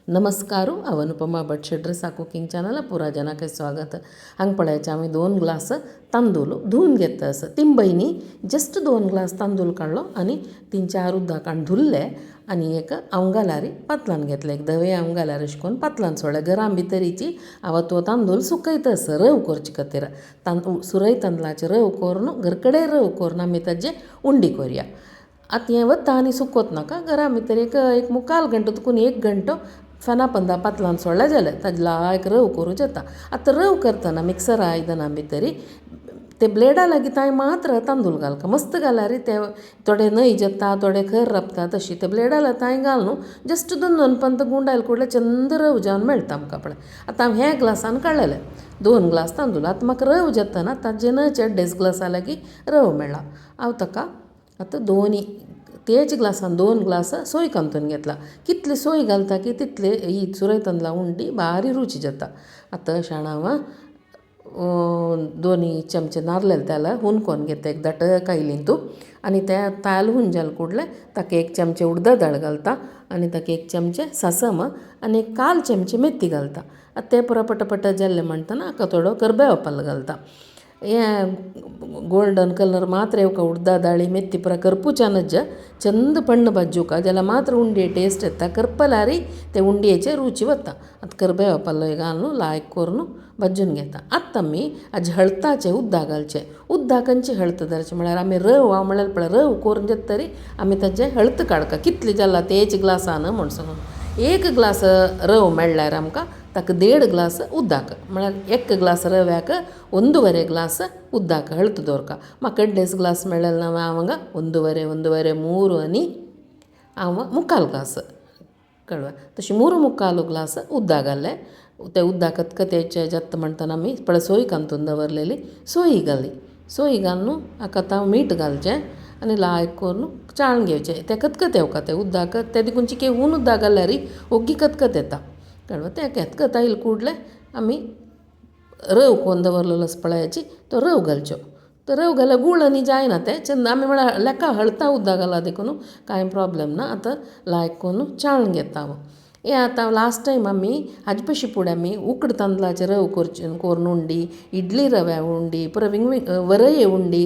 नमस्कार, हांव अनुपमा भट शेड्रसा cooking channel पुरा जनाक स्वागत. हांगा पळयाचे आमी 2 ग्लास तांदूळ धुवन घेता आसा. तिंबय न्ही, जस्ट 2 ग्लास तांदूळ काडलो आनी 3-4 उदकान धुल्ले आनी एक हांव घाल्यार पातलान घेतले, एक धवे हांव घाल्यार अशें करून पातलान सोडले. घरां भितरीची हांव तो तांदूळ सुकयता आसा रव करचे खातीर. सुरय तांदळाचे रव करून घर कडेन रव करून आमी ताजे उंडी कोरया. आतां हें वता आनी सुकोत नाका, घरा भितर एक एक मुखाल घंटो तुकून 1 घंटो फेना पंदा पातलान सोडलें जाल्यार ताजे लायक रव करूं जाता. आतां रव करतना मिक्सरा आयदनां भितरी ते ब्लेडा लागीं तांय मात्र तांदूळ घालका. मस्त घाल्यार ते थोडे न्हय जाता, थोडे खर राबता. तशी ते ब्लेडा लागीं तांय घाल न्हू जस्ट दोन दोन पंत गुंडायल कुडले चंद रव जावन मेळटा आमकां. पळय आतां हांव ह्या ग्लासान काडलेले 2 ग्लास तांदूळ. आतां म्हाका रव जातना ताजे न्हय 2.5 ग्लासा लागीं रव मेळ्ळा. हांव ताका आतां दोनी तेच ग्लासान 2 ग्लास सोय कांतून घेतला. कितली सोय घालता की तितले ही सुरय तांदळा उंडी बारी रुची जाता. आतां अशें हांव 2 चमचे नारलेले तेल हुनकोन घेता एक धाट कायलींतू आनी ते ताल हून जाल कुडले ताका 1 चमचे उडदा दाळ घालता आनी ताका 1 चमचे सासम आनी एक 1/4 चमचे मेथी घालता. आतां तें पुरो पटापटा जाल्लें म्हणटना हाका थोडो करबेव पालो घालता. हें गोल्डन कलर मात्र येवका उडदा दाळी मेथी पुरा करपुच्या नज चंद पण्ण भाजूका जाल्यार मात्र उंडये टेस्ट येता. करपल्यार ते उंडयेचे रुची वता. आतां करबेवा पालो घालून लायक करून भाजून घेता. आतां आमी हाजे हळताचें उद्दा घालचें. उद्दा खंयचें हळत धरचें म्हळ्यार आमी रव हांव म्हणलें पळय रव करून जाता तरी आमी ताजें हळत काडका कितलें जाला तेच ग्लासान म्हूण सांगून 1 ग्लास रव मेळ्ळ्यार आमकां ताका 1.5 ग्लास उदक, म्हळ्यार 1 ग्लास रव्याक 1.5 ग्लास उदक हळत दवरका. म्हाका 2.5 ग्लास मेळ्ळें ना हांव हांगा 1.5 1.5 3 आनी हांव 3/4 ग्लास कळ्ळें तशें 3 3/4 ग्लास उदक घालें. तें उदक खतखतेचें जाता म्हणटना आमी पळय सोय कांतून दवरलेली सोय घाली. सोय घालून हाका आतां हांव मीठ घालचें आनी लायक करून चाळून घेवचें. तें खतखतेवका येवका तें उदक तें देखून चिके हून उदक घाल्यार ओग्गी खतखत येता. कळ्ळें तें खतखत आयलें कुडलें आमी रव कोन्न दवरलेलो आसा पळयाची तो रव घालचो. तो रव घाल्यार गूळ आनी जायना तें चंद आमी म्हळ्यार लेका हळता उदक घाला देखून कांय प्रोब्लेम ना. आतां लायक करून चाळून घेता हांव. हें आतां लास्ट टायम आमी हाजे पशी फुडें आमी उकड तांदळाचे रव करचे करून उंडी, इडली रव्या उंडी, पुरो विंग वरये उंडी,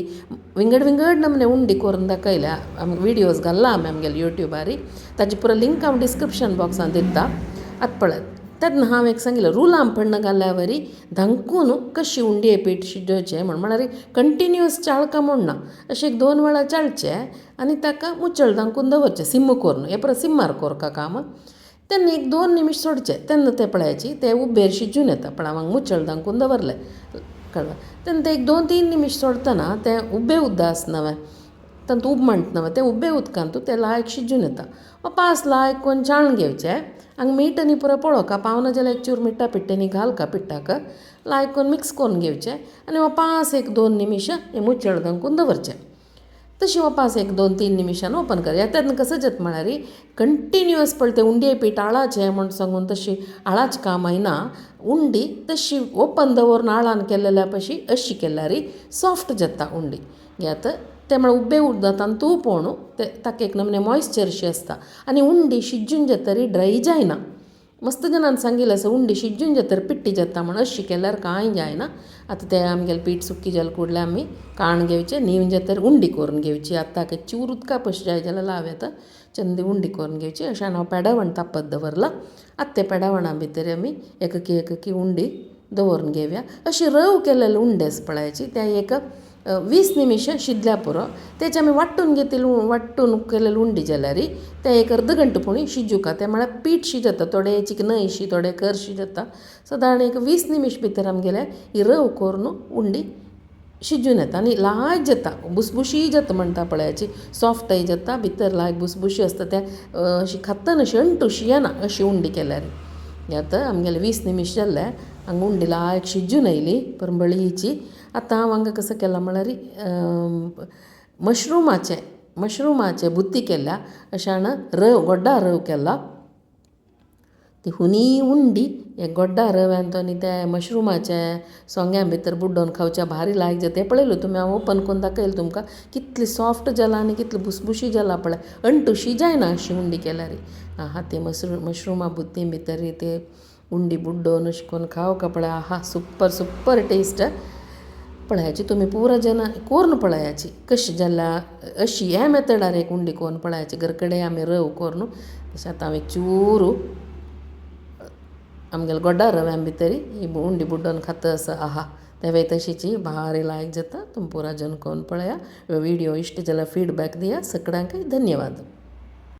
विंगड विंगड नमने उंडी करून दाखयल्या. आमी विडियोज घाल्ला आमी आमगेले युट्युबारी. ताजी पुरो लिंक हांव डिस्क्रिप्शन बॉक्सान दिता. आतां पळयात तेन्ना हांव एक सांगिल्लें रुलां पण्ण घाल्ल्या वरी धांकून कशी उंडये पीठ शिजोवचें म्हण, म्हळ्यार कंटिन्युअस चाळका म्हूण ना, अशें एक 2 वेळा चाळचें आनी ताका मुचळ धांकून दवरचें सिम करून. हें पुरो सिमार कोरका काम. तेन्ना एक 2 निमिश सोडचें तेन्ना तें पळयाची तें उब्बेर शिजून येता. पण हांव हांगा मुचळ धांकून दवरलें. कळ्ळें तेन्ना तें एक 2-3 निमिश सोडटना तें उब्बे उद्दा आसना वे तातूंत उब म्हणटा न्हय तें उब्बे उदकांतू तें लायक शिजून येता. पास लायक करून चाळून घेवचें. हांगा मीठ आनी पुरो पळोवका पावना जाल्यार एक चूर मिठा पिट्ट्यांनी घालका पिट्टाक लायक करून मिक्स करून घेवचें आनी पास एक 2 निमिश हें मुचळ धांकून दवरचें. तशें वापास एक 2-3 निमिशान ओपन करया. तेन्ना कसो जाता म्हळ्यार कंटिन्युअस पळय तें उंडये पीठ आळाचें म्हूण सांगून तशी आळाचें काम आयना. उंडी तशी ओपन दवरून आळान केलेल्या पशी अशी केल्यार सॉफ्ट जाता उंडी. घेत तें म्हळ्यार उब्बे उरता तातूंत पोवन तें ताका एक नमने मॉयस्चरशी आसता आनी उंडी शिजून जातरी ड्राय जायना. मस्त जाणान सांगिल्लें आसा उंडी शिजून जातरी पिट्टी जाता म्हण, अशी केल्यार कांय जायना. आतां तें आमगेलें पीठ सुकी जालें कुडलें आमी काण घेवचें न्हीव जातरी उंडी करून घेवची. आतां ताका चूर उदका पशी जाय जाल्यार लाव येता. चंदी उंडी करून घेवची. अशें हांव पेडावण तापत दवरलां. आतां ते पेडावणा भितर आमी एककी एककी उंडी दवरून घेवया. अशी रव केलेले उंडे आसा पळयाची ते एक 20 निमिश शिजल्या पुरो. तेचे आमी वांटून घेतिल्ले वांटून केलेले उंडी जाल्यार ते एक अर्द घंटो पुणी शिजूका. तें म्हळ्यार पीठ शिजता थोडे चिकनयशी थोडे करशी जाता. सादारण एक 20 निमिश भितर आमगेले ही रव करून उंडी शिजून येता आनी लायक जाता, बुसबुशी जाता म्हणटा पळयाची सॉफ्टय जाता भितर लायक बुसबुशी आसता. तें अशी खात्तना अशी अंटूशी येना अशी उंडी केल्यार. आतां आमगेले 20 निमिश जाल्ले हांगा उंडी लायक शिजून येयली परंबळीची. आतां हांव हांगा कसो केलां म्हळ्यार मशरुमाचें मशरुमाचें बुत्ती केल्या. अशान रव गोड्डा रव केला. ती हुनी उंडी हे गोड्डा रव्यान आनी ते मशरुमाचे सोंग्या भितर बुड्डोन खावच्या भारी लायक जाता हें पळयलें तुमी हांव ओपन कोन्न दाखयल तुमकां कितली सॉफ्ट जाला आनी कितली भुसभुशी जाला पळय अंटूशी जायना अशी उंडी केल्यार आहा ते मशरुमा बुत्ती भितर ते उंडी बुड्डोन अशें कोन्न खावंक पळय आहा सुपर सुपर टेस्ट पळयाची तुमी पुरा जाणां कोन्न पळयाची कशी जाल्या अशी ह्या मॅथडार एक उंडी कोन्न पळयाची घर कडेन आमी रव कोरून तशें आतां हांव एक चूरू आमगेल्या गोडा रव्या भितर ही उंडी बुड्डोन खाता आसा आहा तेवूय तशीची भारी लायक जाता तुमी पुरा जाण कोन्न पळया विडियो इश्ट जाल्यार फिडबॅक दिया सगळ्यांकय धन्यवाद.